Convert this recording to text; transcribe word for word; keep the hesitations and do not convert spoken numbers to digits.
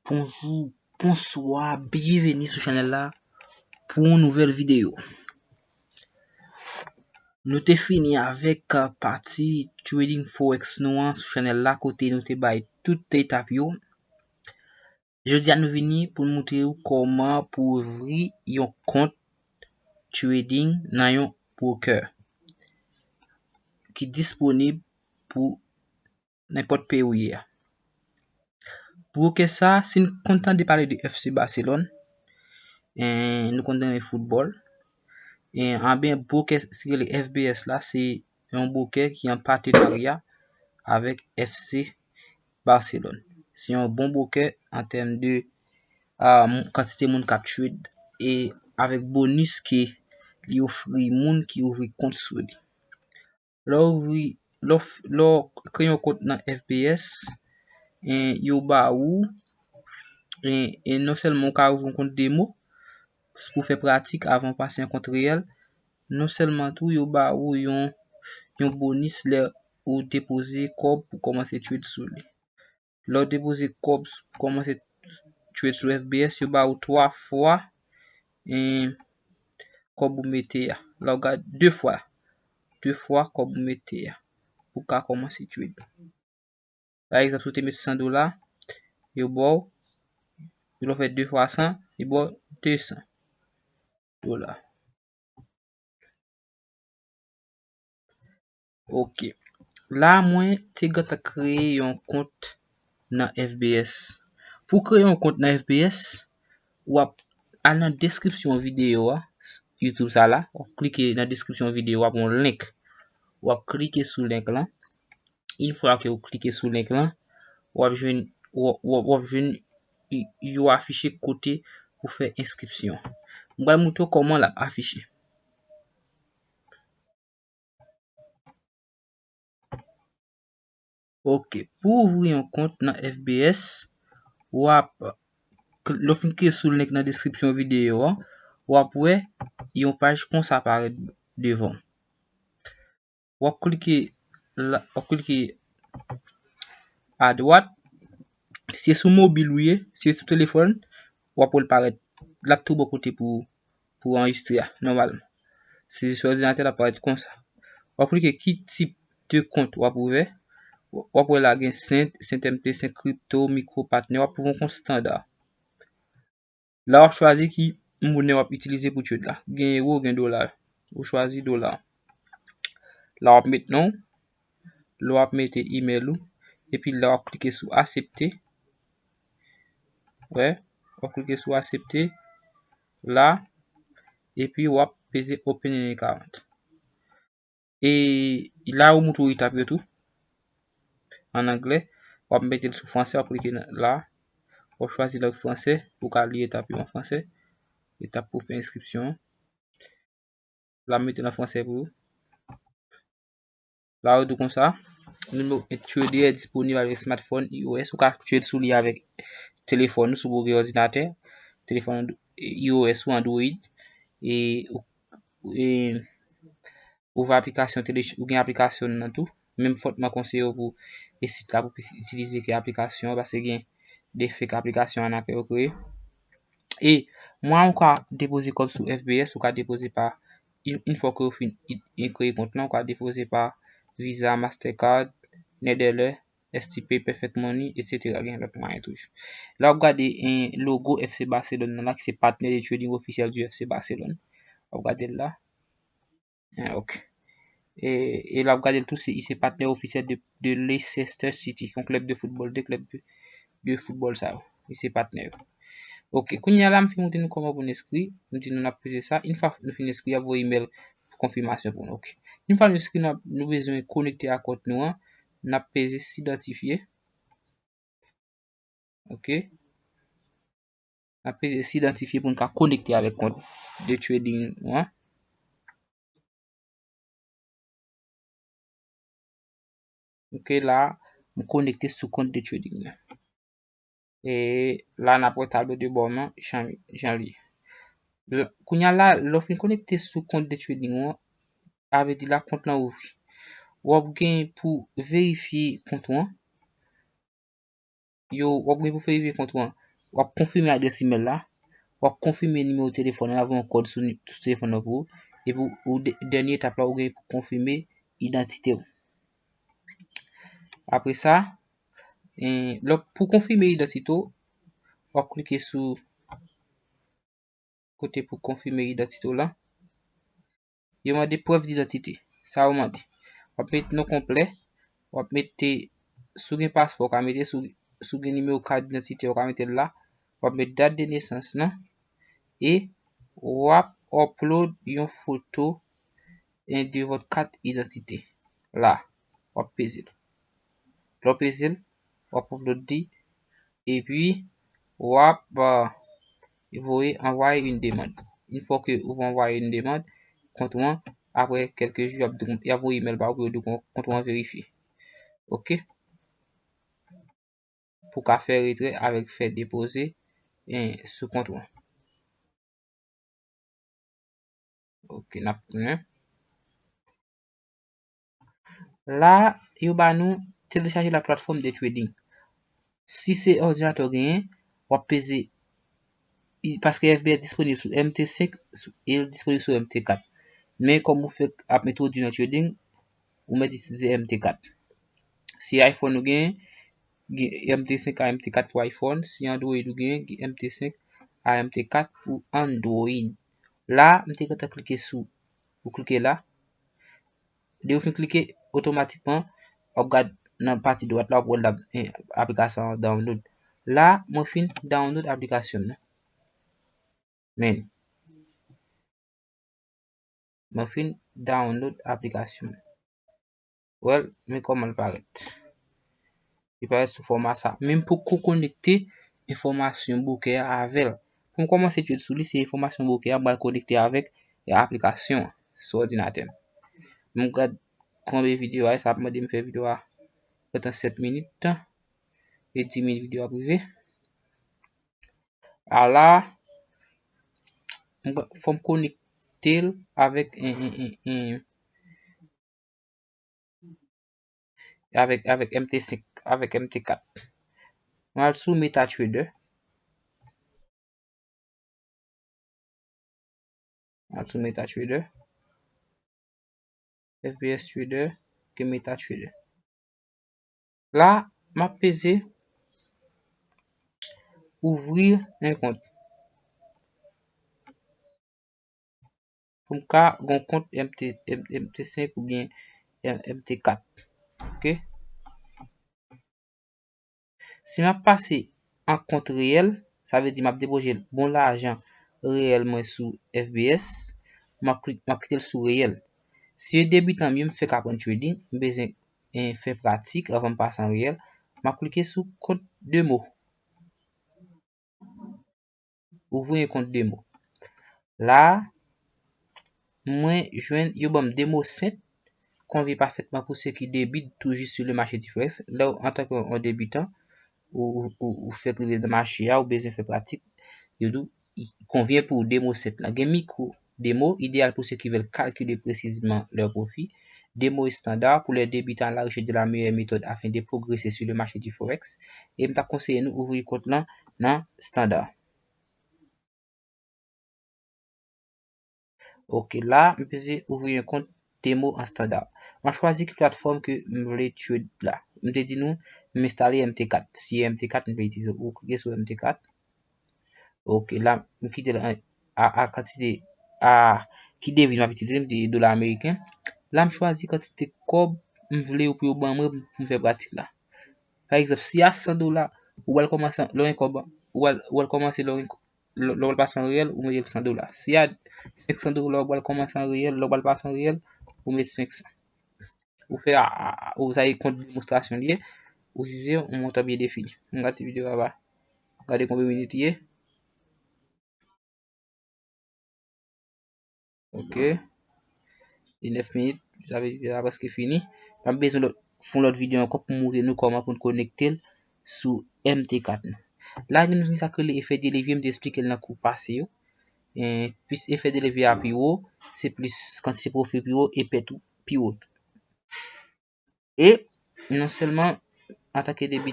Bonjou, bonswa, byenveni sou chanèl la pou yon nouvèl videyo. Nou te fini avèk, uh, pati trading forex nou an sou chanèl la, kote nou te bay tout etap yo. Jodi a nou vini pou n moutre w kòman pou ouvri yon kont trading nan yon broker ki disponib pou nenpòt peyi w ye a. Broker sa, si n konn tande pale de F C Barcelone, en, nou konn tande foutbòl, en, anben broker ki rele F B S la, se yon broker ki an patenarya avèk F C Barcelone. Se yon bon broker an tèm de, ah, m-, kantite moun k ap trade e avèk bonis ke li ofri moun ki ouvri kont sou li. Lè w ouvri, lè w f-, lè w kreye yon kont nan F B S, en, yo ba ou, en, en non sèlman w ka ouvri yon kont demo pou fè pratik avan w pase yon kont reyèl, non sèlman tou yo ba ou yon, yon bonis lè ou depoze kòb pou kòmanse trade sou li. Lè w depoze kòb s-, kòmanse trade sou F B S, yo ba ou twa fwa, en, kòb ou mete a. Lè w gade, de fwa. De fwa kòb ou mete a. Pou w ka kòmanse trade. Pa egzanp, si w te met san dola, yo ba w, lè w fè de fwa san, yo ba w de san dola. Ok. La, mwen te gentan kreye yon kont nan F B S. Pou kreye yon kont nan F B S, w ap al nan deskripsyon videyo a, YouTube sa la, w ap klike nan deskripsyon videyo, w ap yon link. W ap klike sou link lan. Yon fwa ke w klike sou link lan, w ap jwenn, w, w, w ap jwenn y-, yo afiche kote pou fè enskripsyon. Mwen pral moutre w kòman l ap afiche. Ok, pou ouvri yon kont nan F B S, w ap, lè w fin klike sou link nan deskripsyon videyo a, w ap wè yon paj konsa parèt devan w. W ap klike la, w ap klike adwat. Si se sou mobil ou ye, si se sou telefòn, w ap wè l parèt. L ap tou bò kote pou, pou anrejistre a, nòmalman. Si se sou òdinatè, l ap parèt konsa. W ap klike ki tip de kont w ap ouvè. W ap wè la gen Cent, Cent M T, Cent Crypto, Micro Partner, w ap ouvri yon kont estanda. La w ap chwazi ki monè w ap itilize pou trade la. Gen euro, gen dola. Ou chwazi dola. La w ap met non w. La w ap mete email ou. Epi la w ap klike sou aksepte. Wè, w ap klike sou aksepte. La. Epi w ap peze open an account. E la yo moutre w etap yo tou. An anglè, w ap mete l sou fransè, w ap klike nan la. W ap chwazi lang fransè pou w ka li etap yo an fransè. Etap pou fè enskripsyon an. La, m mete l an fransè pou ou. La, yo di w konsa, nimewo trader disponib avèk smartphone I O S. Ou ka trade sou li avèk telefòn ou, si w gen òdinatè, telefòn I O S ou Android. E, e, ouvè aplikasyon tele, ou gen aplikasyon nan tou. Men m fòtman konseye w pou e sit la pou plis itilize ke aplikasyon an, paske gen de fake aplikasyon anakè yo kreye. E mwayen ou ka depoze kòb sou F B S, ou ka depoze pa, yon, yon fwa ke ou fin i-, i-, kreye kont lan, ou ka depoze pa Visa, Mastercard, Neteller, S T P, Perfect Money, et cetera. Gen lòt mwayen toujou. La, w ap gade, en, logo F C Barcelone nan la, ki se patnè de trading ofisyèl du F C Barcelone. W ap gade l la. En, ok. E, e la, w ap gade l tou, se, se patnè ofisyèl de, de Leicester City, yon klèb de foutbòl, de klèb de, de foutbòl sa yo. Li se patnè yo. Ok, kounye a la, m fin montre nou kòman pou n enskri. Nou di nou n ap peze sa. Yon fwa nou fin enskri, y ap voye imèl pou konfimasyon pou nou. Ok. Yon fwa nou enskri, nou ap, nou bezwen konekte ak kont nou an. N ap peze s idantifye. Ok. N ap peze s idantifye pou n ka konekte avèk kont de trading nou an. Ok, la, m konekte sou kont de trading mwen. E la, n ap wè tablo de bò mwen, jan, jan li ye. L-, kounye a la, lè w fin konekte sou kont de trading ou an, sa vle di la, kont lan ouvri. W ap gen pou verifye kont ou an. Yo, w ap gen pou verifye kont ou an. w ap konfime adrès imèl la, w ap konfime nimewo telefòn nan, l ap voye yon kòd sou ni-, sou telefòn nan pou ou, epi ou, ou dè-, dènye etap la, ou gen pou konfime idantite w. Apre sa, e, lè, pou konfime idantite w, w ap klike sou kote pou konfime idantite w la. Yo mande prèv didantite. Sa yo mande. W ap met non konplè. W ap mete, si w gen paspò, w ka mete, si w, si w gen nimewo kat didantite, w ka mete l la. W ap met dat de nesans lan. E w ap upload yon foto, en, de vòt kat idantite. La, w ap peze l. Lè w peze l, w ap upload li. Epi, w ap, euh, voye, anvwaye yon demann. Yon fwa ke ou anvwaye yon demann, kont ou an, apre kèlke jou, y ap di w, y ap voye imèl ba ou pou yo di w kont ou an verifye. Oke? Pou w ka fè retrè avèk fè depoze, e, sou kont ou an. Oke, n ap tounen. La, yo ba nou telechaje la plateforme de trading. Si se òdinatè w genyen, w ap peze, i, paske F B S disponib sou M T senk, sou, e l disponib sou M T kat. Men kòm ou fèk ap entwodui nan trading, ou mèt itilize M T kat. Si iPhone ou genyen, gen M T senk a M T kat pou iPhone. Si Android ou genyen, gen M T senk a M T kat pou Android. La, m te gentan klike sou, ou klike la. Depi w fin klike, otomatikman, w ap gad nan pati dwat la, w ap wè l ap, eh, aplikasyon an download. La, mwen fin download aplikasyon m nan. Men. Mwen fin download aplikasyon m. Well, men kòman l parèt. Li parèt sou fòma sa. Men m poko konekte enfòmasyon broker a avè l. Pou m kòmanse trade sou li, se enfòmasyon broker a m pral konekte avèk aplikasyon an sou òdinatè m. M gad konbyen videyo a, sa ap mande m fè videyo a gentan sèt minit. E di minit videyo ap rive. Ala, m, fò m konekte l avèk, en, en, en, en, avèk, avèk M T senk, avèk M T kat. Mwen al sou MetaTrader. Mwen al sou MetaTrader. F B S Trader, ke MetaTrader. La, m ap peze ouvrir un compte. Pou m ka gen yon kont M T, M T senk oubyen M T kat. Oke? Si m ap pase an kont reyèl, sa vle di m ap depoze bon lajan reyèl mwen sou F B S, m ap kli-, m ap kite l sou reyèl. Si yo debitan m ye, m fèk aprann trading, m bezwen, eh, fè pratik anvan m pase an reyèl, m ap klike sou kont demo. Ouvrir un compte demo. La, mwen jwenn, yo ban m demo senp, konvyen pafètman pou se ki debit toujou sou le mache di Forex. Lè w, antanke yon debitan, ou, ou, ou, ou fèk rive nan mache a, ou bezwen fè pratik, yo di w, i konvyen pou ou demo senp lan. Gen mikro demo, idéal pour ceux qui veulent calculer précisément leur profit. Demo estanda, pour les débutants à la recherche de la meilleure méthode afin de progresser sur le marché du Forex. E m ta konseye nou ouvri kont lan nan estanda. Oke, la, m peze ouvri yon kont demo an estanda. M a chwazi ki platfòm ke m vle trade la. M te di nou, m enstale M T kat. Si M T kat, m vle itilize, ou klike sou M T kat. Oke, la, m kite l a, a, a kantite, a, ki deviz m ap itilize, m di dola ameriken. La, m chwazi kantite kòb m vle yo pou yo ban mwen pou m fè pratik la. Pa egzanp, si a san dola, ou pral kòmanse lè w gen kòb, ou pral, ou pral kòmanse lè w gen, lè, lè w pral pase an reyèl, ou mete l san dola. Si a senk san dola, ou pral kòmanse an reyèl, lè w pral pase an reyèl, ou mete senk san. Ou fè a, a, a, ou sa e kont demonstrasyon li ye, ou itilize yon montan byen defini. M gade ti videyo a ba. Gade konbyen minit li ye. Oke. Li nèf minit, sa vle di videyo a prèske fini. M ap bezwen lòt, fè yon lòt videyo ankò pou m montre nou kòman pou n konekte l sou M T kat nou. La, gen nou gen sa k rele efè de levye, m te eksplike l nan kou pase yo. E, plis efè de levye a pi wo, se plis kantite pwofi pi wo e pèt ou pi wo tou. E non sèlman antanke debi,